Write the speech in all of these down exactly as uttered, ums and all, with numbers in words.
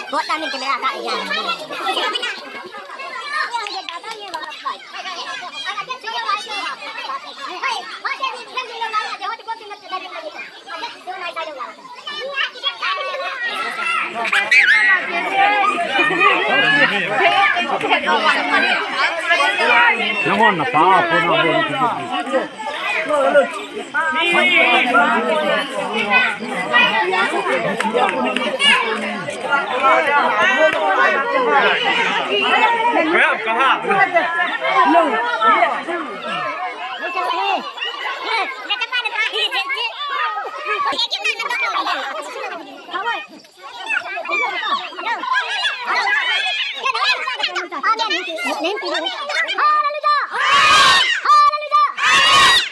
Bot namin camera ka iya. Nangon na pa po na po. Hallelujah! Hallelujah! Hallelujah! Hallelujah!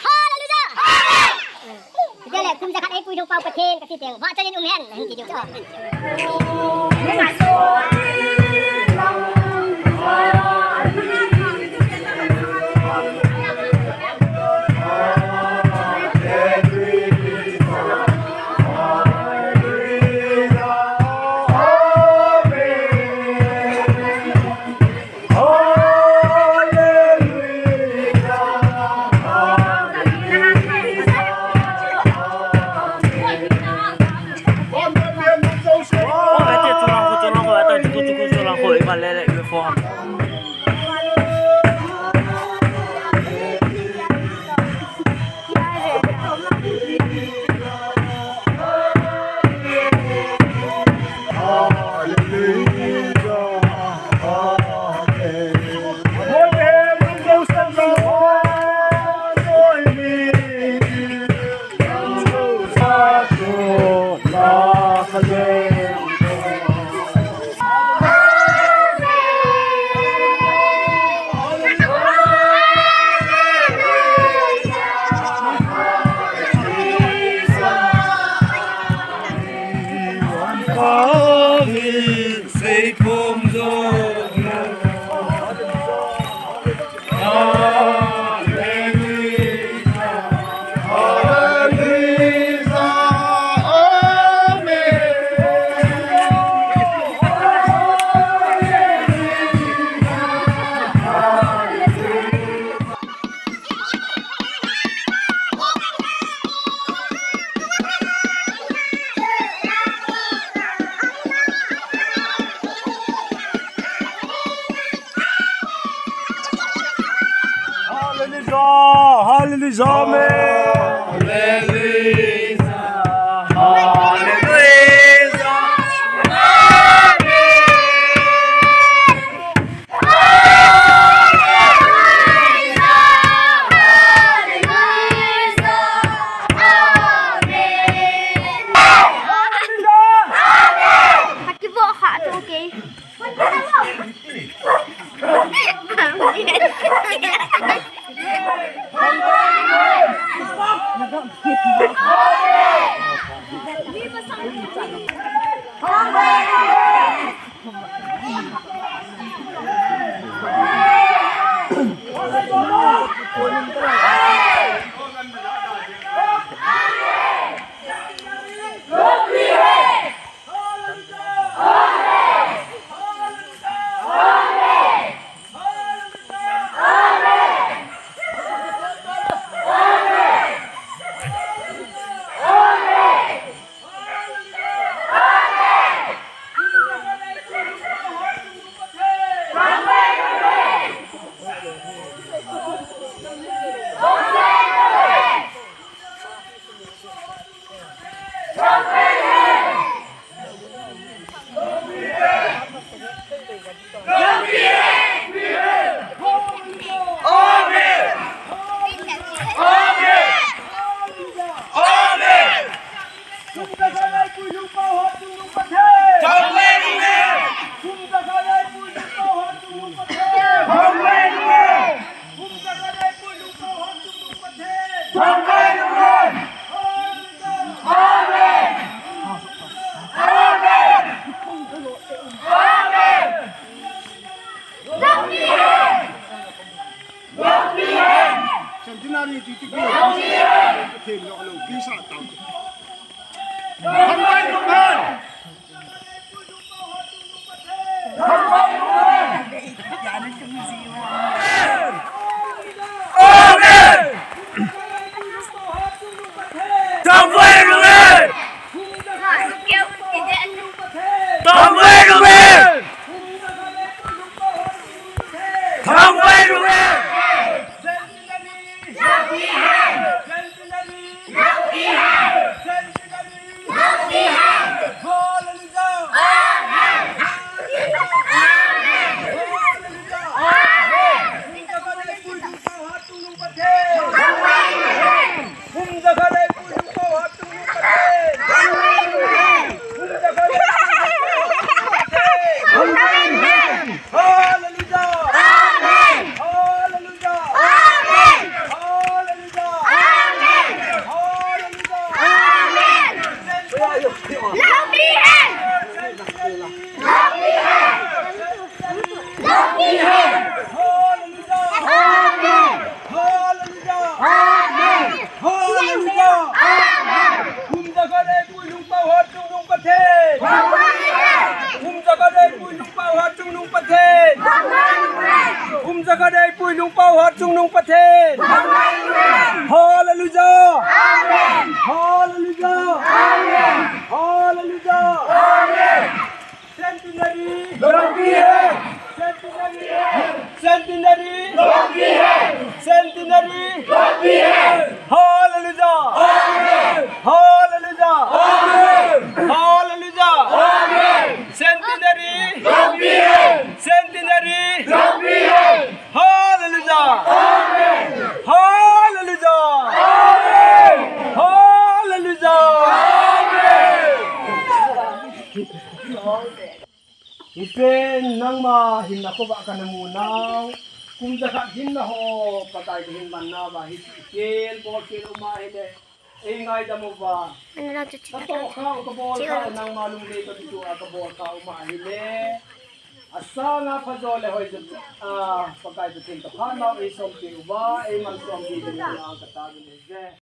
Hallelujah! Hiti le, kum jakhat eipui lou pau Pathen kati teng, vahchoi in um hen, ahin ti diu chu. Hallelujah, hallelujah, amen. Hallelujah, hallelujah, amen. Lhagpi hai. Lhagpi hai. Lhagpi hai. Hallelujah. Amen. Hallelujah. Amen. Hallelujah. Amen. Kum jakhat eipui lungpao hatchungnung Pathen. Kum jakhat eipui lungpao hatchungnung Pathen. Kum jakhat eipui lungpao hatchungnung Pathen. Hallelujah. Amen. Hallelujah. Amen. Hallelujah. Amen. Centenary. Lhagpi hai. Centenary. Centenary. Lhagpi hai. Centenary. Lhagpi hai. Hallelujah. Amen. Hallelujah. Amen. Hallelujah. Amen. Centenary. Lhagpi hai. Centenary. Lhagpi hai. Hallelujah. Amen. Hallelujah. Amen. Hallelujah. Amen. Hipen nangma hinna khovah kana mu nau. Kum jakhat hinna ho, Pakai kahin manna uva hi kel, bol kel uma hile. Ei ngaidam uva. Katoh khau, kabol khau, nangma lungdei toh kitua kabol khau uma hile. Asanga phajo le hoi jo, a, Pakai Pathen kaphat nau ei sompi uva, ei malsom pi uva, kataovin ahi.